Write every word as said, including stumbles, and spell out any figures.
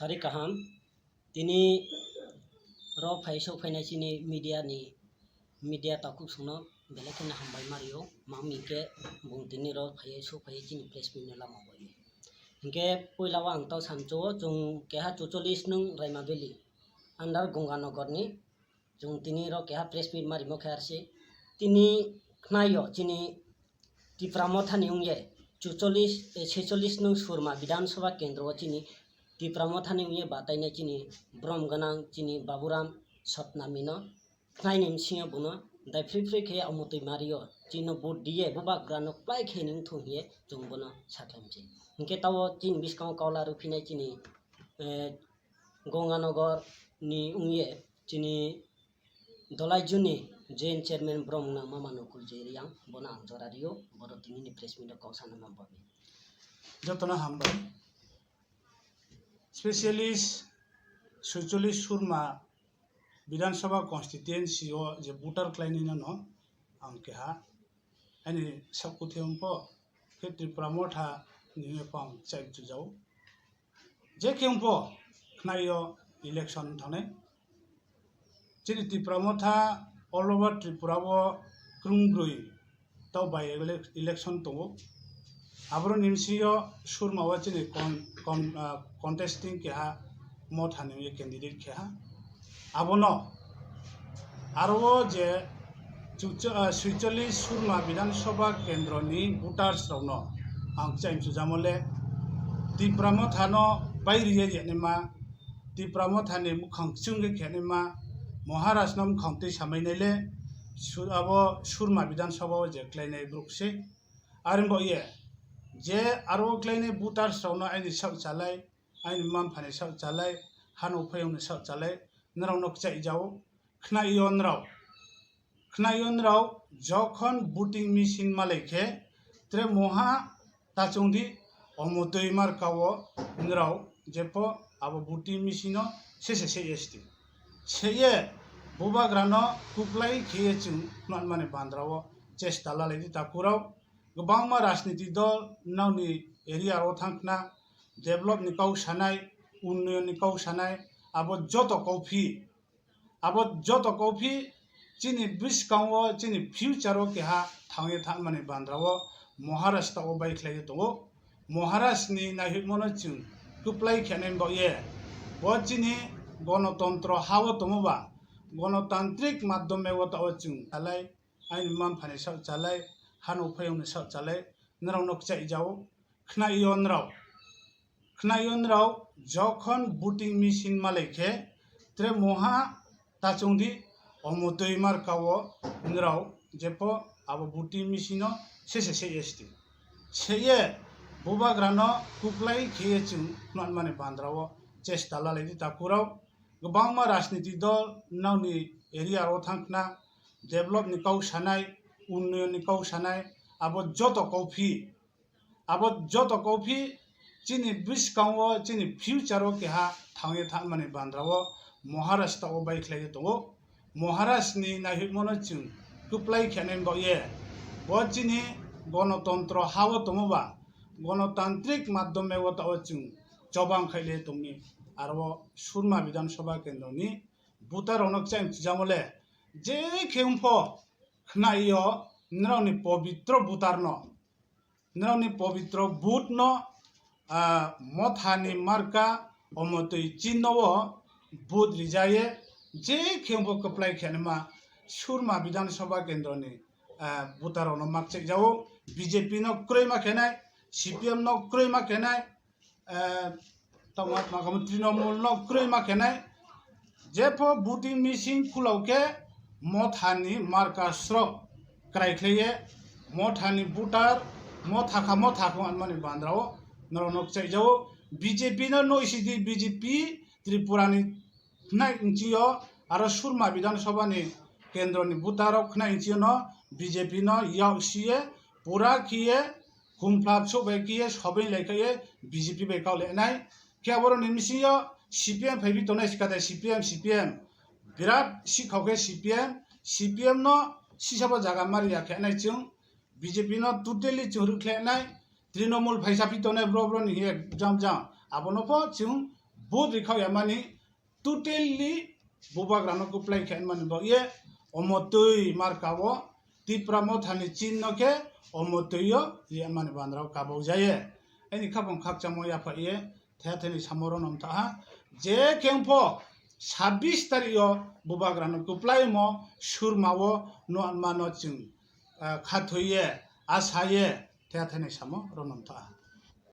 Sari kaham, tini ro phai sok phainai chini media ni, media takhuk songno belai kheno hambai ma rio, mami khe bung tini ro phai sok phai chini press meet no lama bai. Hinkhe puila o ang tao samcho o, chwng keha chucholis nung Raima Valley under Gonganagar ni, chwng tini ro keha press meet ma rimo khe arsi. Tini khnaio chini Tipra Motha ni wngye chucholis, eh, secholis nung Surma Bidhan Sabha Kendro o chini Tipra Motha ni wngye batainai chini brom gwnang chini Baburam Satnami no khnaini bisingo bono daiphri phri khe omo twi mario chino vote diye bubagra no kwplai khe ni wngthung hiye chwng bono sakhlaimse. Hinkhe tao chini biskango kaula rwphinai chini, eh, Gonganagar ni wngye chini Dolai Juni Joint Chairman brom wngna mama Nukul J Reang, bono ang jora rio, bono tini ni press meet o kok sana ma babi. Jotono hambai. Specialist suicholis Surma Bidhan Sabha constituency o je voter khlainai no ang keha ani sakkuthi wngpho khe Tipra Motha ni wngpho ang chai chujao. Je khe wngpho khnaio election thangnai. Chini Tipra Motha all over Tripura o krungbrwi tao by ele-, election tongo. Aboroni bisingo Surma o chini con-, con-, ah, contesting keha Motha ni candidate keha. Abono aro o je chucho-, ah, suicholis Surma Bidhan Sabha Kendro ni voters rokno ang chai chujamo le Tipra Motha no bai riya yanima, Tipra Motha ni mukhang chwng khe khenima, Maharaj no mukhang twi samai nai le, sur-, abo Surma Bidhan Sabha o je khlainai borok se. Are bo ye, je aro khlainai voters rokno aini sak chalai, aini manphani sak chalai, hano phayungni sak chalai, norok no kchai jao, khna io norok. Khna io norok jokhon voting machine malai khe, tre moha tachung di, omo twi marka o norok jepho abo voting machine o sese se S T. Seye bubagra no kuplai khe ye chwng manmani bandra o chesta lalai di takurok. Kwbangma rajniti dol nokni area o thang khna develop ni kok sanai, unnoyon ni kok sanai, abo joto kophi, abo joto kophi chini bwskango chini future o keha thangwi thangmani bandra o Maharaj ta o bai khlai tongo. Maharaj ni naihoimo no chwng kwplai khenai bo ye bo chini gonotontro ha o tongo ba, gonotantrik madhyome o ta o chwng salai. Aini manphani sak chalai, hano phayungni sak chalai, norok no kchai jao, khna io norok. Khna io norok jokhon voting machine malai khe, tre moha tachung di, omo twi marka o norok jepho abo voting machine o sese se S T. Seye bubagra no kuplai khe ye chwng manmani bandra o chesta lalai di takurok. Kwbangma rajniti dol nokni area o thang khna develop ni kok sanai, unnoyon ni kok sanai, abo joto kophi, abo joto kophi chini bwskango chini future o keha thangwi thangmani bandra o Maharaj ta o bai khlai tongo. Maharaj ni naihoimo no chwng kwplai khenai bo ye bo chini gonotontro ha o tongo ba, gonotantrik madhyome o ta o chwng chobang khaile tongni. Aro o Surma Bidhan Sabha Kendro ni voter rokno kchai chujamo le, je khe wngpho khna io norokni pobitro voter no, norokni pobitro vote no, ah, Motha ni marka omo twi chinno o vote rijaye, je khe wngpho kwplai khenima Surma Bidhan Sabha Kendro ni, ah, voter rokno mak chekjao, B J P no kwrwi ma khenai, C P M no kwrwi ma khenai, eh, tamo, tamo Trinamool no kwrwi ma khenai. Jepho voting machine khulao khe Motha ni marka srok kwrai khlaiye, Motha ni voter, Motha kha, Motha kha hwnmani bandra o norok no kchai jao. B J P no noi sidi, B J P Tripura ni khnai nchio aro Surma Bidhan Sabha ni kendro ni voter rok khnai nchio no B J P no yak siye pura khiye khumphla bwswk bai khiye sobai lai khaye B J P bai kau le nai. Khe aborok ni bisingo C P M phaibi tongnai sikha de C P M, C P M. Birat sikhao khe C P M, C P M no sisabo jaga mari ya khe nai chwng B J P no totally chwng rwkhle nai. Trinamool phaisa pi tongnai bro bro ni hiye jam jam. Abono pho chwng vote rikha yamani totally bubagrano kwplai khe mani bo ye omotwi marka o Tipra Mothani chinno khe omotwi o ye mani bandra o kabok jaye. Ani khapang khakchangmo yapha ye the theni samo ronom thaha je khengpho sabbish tarik o bubagrano kwplai mo surma o no mano chwng khathoye asaye the theni samo ronom thaha.